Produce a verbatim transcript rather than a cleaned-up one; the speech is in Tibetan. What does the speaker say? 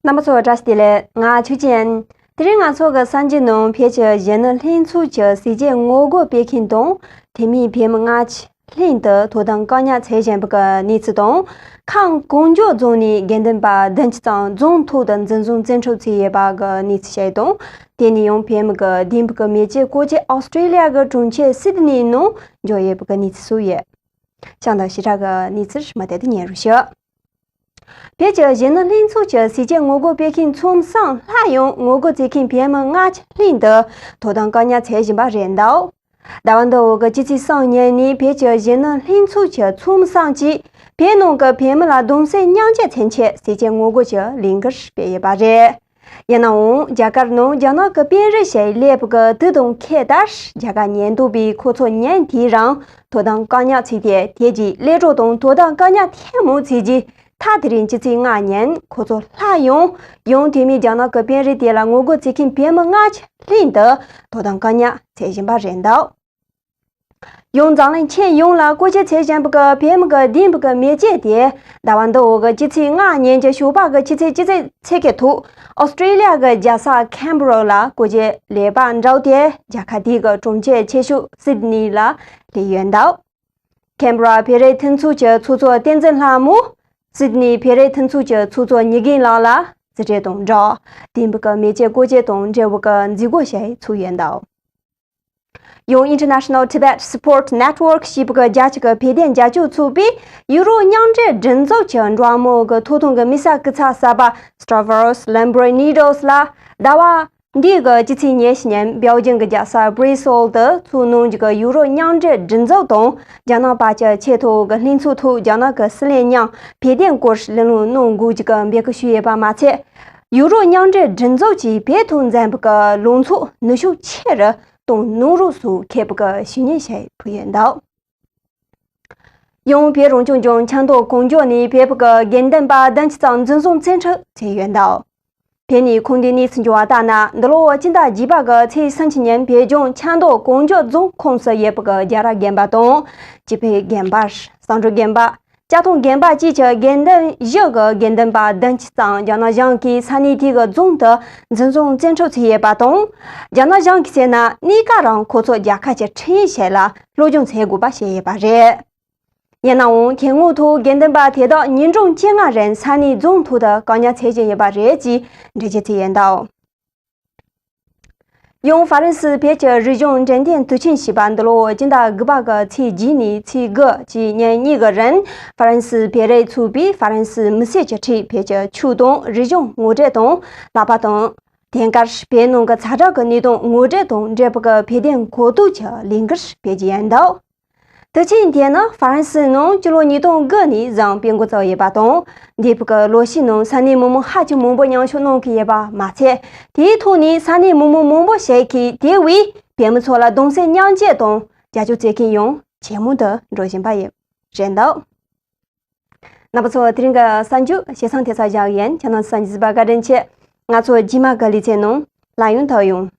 རྣམ་པ་ཚོ་བཀྲ་ཤིས་བདེ་ལེགས། ང་ཆོས་ཅན། དེ་རིང་ང་ཚོ་གི་གསར་འགྱུར་ནང་བོད་ཀྱི་གཞོན་ནུ་ལྷན་ཚོགས་ཀྱི་ཟས་བཅད་ངོ་རྒོལ་སྤེལ་མཁན་དང་དེ་མིན་བོད་མི་སྔ་ཕྱི་ལྷན་དུ་དོ་དམ་བཀག་ཉར་བྱེད་བཞིན་པའི་གི་གནས་ཚུལ་དང་། ཁམས་གོང་འཇོག་རྫོང་ནས་དགེ་འདུན་པ་བདུན་ཅུ་ཙམ་རྫོང་ཐོག་ཏུ་འཛིན་བཟུང་བཙན་ཁྲིད་བྱས་ཡོད་པ་གི་གནས་ཚུལ་བཤད་དང་། དེ་ནས་ཡང་བོད་མི་གི་བདེན་པའི་གི་མེ་ལྕེ་སྐོར་སྐྱོད་ཨོ་སི་ཀྲི་ལི་ཡ་གི་གྲོང་ཁྱེར་སིད་ནི་ནང་འབྱོར་ཡོད་པའི་གི་གནས་ཚུལ་སོགས་ཡོད། ཤང་དང་ཞེ་དྲག་གི་གནས་ཚུལ་མུ་མཐུད་དུ་ཉན་རོགས་ཞུ། བོད་ཀྱི་གཞོན་ནུ་ལྷན་ཚོགས་ཀྱི་ཟས་བཅད་ངོ་རྒོལ་སྤེལ་མཁན་ཚོ་མཚམས་ལྷག་ཡང་ངོ་རྒོལ་བྱེད་མཁན་བོད་མི་སྔ་ཕྱི་ལྷན་དུ་དོ་དམ་བཀག་ཉར་བྱེད་བཞིན་པ་རེད་འདུག་ཟླ་བ་འདི་འོག་གི་ཕྱི་ཚེས་གསུམ་ཉིན་ནས་བོད་ཀྱི་གཞོན་ནུ་ལྷན་ཚོགས་ཀྱི་ཚོ་མཚམས་ཀྱིས་བོད་ནང་གི་བོད་མི་ལ་གདུང་སེམས་མཉམ་སྐྱེད་མཚོན་ཆེད་ཟས་བཅད་ངོ་རྒོལ་གྱི་ལས་འགུལ་སྤེལ་ཡོད་པ་རེད། ཡིན་ནའང་རྒྱ་གར་ནང་རྒྱ་ནག་གི་དཔོན་རིགས་ཤིག་སླེབས་པའི་དུས་དང་ཁྱད་བསྡུར་རྒྱ་གར་ཉེན་རྟོག་པས་ཁོ་ཚོ་ཉིན་དེའི་རིང་དོ་དམ་བཀག་ཉར་བྱས་ཏེ། དེ་རྗེས་གློད་གྲོལ་དང་དོ་དམ་བཀག་ཉར་ཐེངས་མང་བྱས་རྗེས། མཐར་དེ་རིང་ཕྱི་ཚེས་ལྔ་ཉིན་ཁོ་ཚོ་སླར་ཡང་ཡང་དེ་མིན་རྒྱ་ནག་གི་དཔོན་རིགས་དེ་ལ་ངོ་རྒོལ་བྱེད་མཁན་བོད་མི་སྔ་ཕྱི་ལྷན་དུ་དོ་དམ་བཀག་ཉར་བྱེད་བཞིན་པ་རེད་འདུག་ཡང་འཛམ་གླིང་ཁྱོན་ཡོངས་ལ་སྐོར་སྐྱོད་བྱེད་བཞིན་པའི་གི་བོད་མི་གི་བདེན་པའི་གི་མེ་ལྕེ་དེ་ཟླ་བ་འདི་འོག་གི་ཕྱི་ཚེས་ལྔ་ཉིན་གྱི་ཞོགས་པ་གི་ཆུ་ཚོད་བཅུ་ཚེག་ཚེག་གི་ཐོག་ཨོ་སི་ཀྲི་ལི་ཡ་གི་རྒྱལ་ས་ཁེམ་བྷ་ར་ལ་སྐོར་སྐྱོད་ལས་པ་འགྲོ་སྟེ། རྒྱལ་ཁབ་དེའི་གི་གྲོང་ཁྱེར་ཆེ་ཤོས་སིད་ནི་ལ་སླེབས་ཡོད་འདུག་ཁེམ་བྷ་ར་བོད་རིགས་མཐུན་ཚོགས་ཀྱི་ཚོགས་གཙོ་བསྟན་འཛིན་ལྷ་མོ། སིད་ནི་བོད་རིགས་མཐུན་ཚོགས་ཀྱི་ཚོགས་གཙོ་ཉི་རྒན་ལགས་ལ་རྩིས་སྤྲོད་དང་སྦྲགས། བདེན་པའི་གི་མེ་ལྕེ་སྐོར་སྐྱོད་དང་འབྲེལ་བའི་གི་མཛད་སྒོ་ཞིག་ཚུགས་ཡོད་འདུག་ཡང་International Tibet Support Network ཞེས་པའི་རྒྱལ་སྤྱི་གི་བོད་དོན་རྒྱབ་སྐྱོར་ཚོགས་པས་ཡུ་རོབ་མཉམ་འབྲེལ་སྒྲིག་འཛུགས་ཀྱི་འབྲོག་མོ་གི་ཐོབ་ཐང་གི་དམིགས་བསལ་སྐུ་ཚབ་གསར་པ་Stavros Lambrinidis ལ་ཟླ་བ་འདིའི་གི་ཕྱི་ཚེས་ཉེར་བཞི་ཉིན་སྦེལ་ཇམ་གྱི་རྒྱལ་ས་Brussels དུ་འཚོགས་གནང་རྒྱུ་གི་ཡུ་རོབ་མཉམ་འབྲེལ་སྒྲིག་འཛུགས་དང་རྒྱ་ནག་བར་གྱི་ཆེས་མཐོ་བོ་གི་ལྷན་ཚོགས་ཐོག་རྒྱ་ནག་གི་ཕྱི་ལས་མཉམ་བོད་དོན་སྐོར་གླེང་སློང་གནང་དགོས་རྒྱུ་གི་འབོད་སྐུལ་ཞུས་ཡོད་པ་མ་ཚད། ཡུ་རོབ་མཉམ་འབྲེལ་སྒྲིག་འཛུགས་ཀྱིས་བོད་དང་འཛམ་བུ་གི་ལངས་ཕྱོགས་ནུས་ཤུགས་ཆེ་རུ་གཏོང་གནང་རོགས་སུ་མཁས་པོ་གི་ཞུ་སྙན་ཞིག་ཕུལ་ཡོད་འདུག་ཡང་བོད་རང་སྐྱོང་ལྗོངས་ཆབ་མདོ་གངས་ལྗོངས་ནས་བོད་ཀྱི་དགེ་འདུན་པ་བདུན་ཅུ་ཙམ་འཛིན་བཟུང་བཙན་ཁྲིད་བྱས་ཡོད་འདུག་བོད་ནས་ཁུངས་ལྡན་གནས་ཚུལ་འབྱོར་བ་ལྟར་ན། འདི་ལོ་སྤྱི་ཟླ་བརྒྱད་པ་གི་ཚེས་སུམ་ཅུ་ཉིན་བོད་ལྗོངས་ཆབ་མདོ་གངས་ལྗོངས་རྫོང་ཁོངས་སུ་ཡོད་པའི་རྒྱལ་རབས་དགོན་པ་དང་། སྐྱིད་ཕུག་དགོན་པ། བསམ་གྲུབ་དགོན་པ། སྐྱ་ཐང་དགོན་པ་བཅས་ཀྱི་དགེ་འདུན་བཞི་གི་དགེ་འདུན་པ་བདུན་ཅུ་ཙམ་རྒྱ་ནག་གཞུང་གིས་ས་གནས་དེ་གི་རྫོང་དུ་འཛིན་བཟུང་བཙན་ཁྲིད་བྱས་ཡོད་པ་དང་། རྒྱ་ནག་གཞུང་གིས་བཤད་ན་གནས་སྐབས་རིང་ཁོ་ཚོ་རྒྱལ་ཁབ་ཀྱི་ཁྲིམས་ཡིག་ཞིག་ལ་སློབ་སྦྱོང་བྱེད་དགོས་པ་བཤད་ཡོད་པ་རེད། ཡིན་ནའང་དེ་སྔོན་ཐོག་དགེ་འདུན་པ་དེ་དག་ཉིན་གྲངས་བཅོ་ལྔ་རིང་ས་གནས་རྫོང་ཐོག་ཏུ་བཀག་ཉར་བྱེད་བཞིན་ཡོད་པ་རེད་ཅེས་འགྲེལ་བརྗོད་བྱས་ཡོད་འདུག་ཡང་ཧྥ་རན་སི་བོད་ཀྱི་རིག་གཞུང་འཕྲོད་བསྟེན་དུས་ཆེན་ཞེས་པ་འདི་ལོ་སྤྱི་ཟླ་དགུ་པ་གི་ཚེས་བརྒྱད་ནས་ཚེས་དགུ་བཅས་ཉིན་གཉིས་ཀྱི་རིང་ཧྥ་རན་སི་བོད་རིགས་ཚོགས་པས་ཧྥ་རན་སི་མི་སེར་གྱི་ཁྲོད་བོད་ཀྱི་ཆོས་དང་རིག་གཞུང་ངོ་སྤྲོད་དང་། ལྷག་པར་དུ་དེང་སྐབས་བོད་ནང་གི་ཛ་དྲག་གི་གནས་སྟངས་ངོ་སྤྲོད་དང་འབྲེལ་བའི་གི་བོད་དོན་གོ་རྟོགས་ཀྱི་ལས་འགུལ་སྤེལ་གྱི་ཡོད་འདུག་དུས་ཆེན་དེ་ནི་ཧྥ་རན་སིའི་ནང་སྤྱི་ལོ་ཉིས་སྟོང་དགུ་ནས་བཟུང་སྤེལ་འགོ་བཙུགས་ཡོད་པ་དང་། འདས་པའི་གི་ལོ་ཤས་ནང་ས་གནས་མི་མང་ཧ་ཅང་མང་པོ་མཉམ་ཞུགས་གནང་གི་ཡོད་པ་མ་ཚད། དེའི་ཐོག་ནས་ས་གནས་མི་མང་མང་པོ་ཞིག་གིས་དེ་བས་བོད་མི་ཚོ་ལ་གདུང་སེམས་མཉམ་སྐྱེད་དང་རྒྱབ་སྐྱོར་བྱེད་མཁན་ཡང་ཇེ་མང་དུ་འགྲོ་བཞིན་པ་ཡིན། རེད་འདུག་རྣམ་པ་ཚོ་དེ་རིང་གི་གསར་འགྱུར་བྱས་ཙང་དེ་ཙམ་བཞག་ཡིན། ཁྱེད་རྣམ་ཚོ་གཟིགས་པར་བཀའ་དྲིན་ཆེ། ང་ཚོ་རྗེས་མ་གི་ལེ་ཚན་ནང་སླར་ཡང་ཐུག་ཡོང་།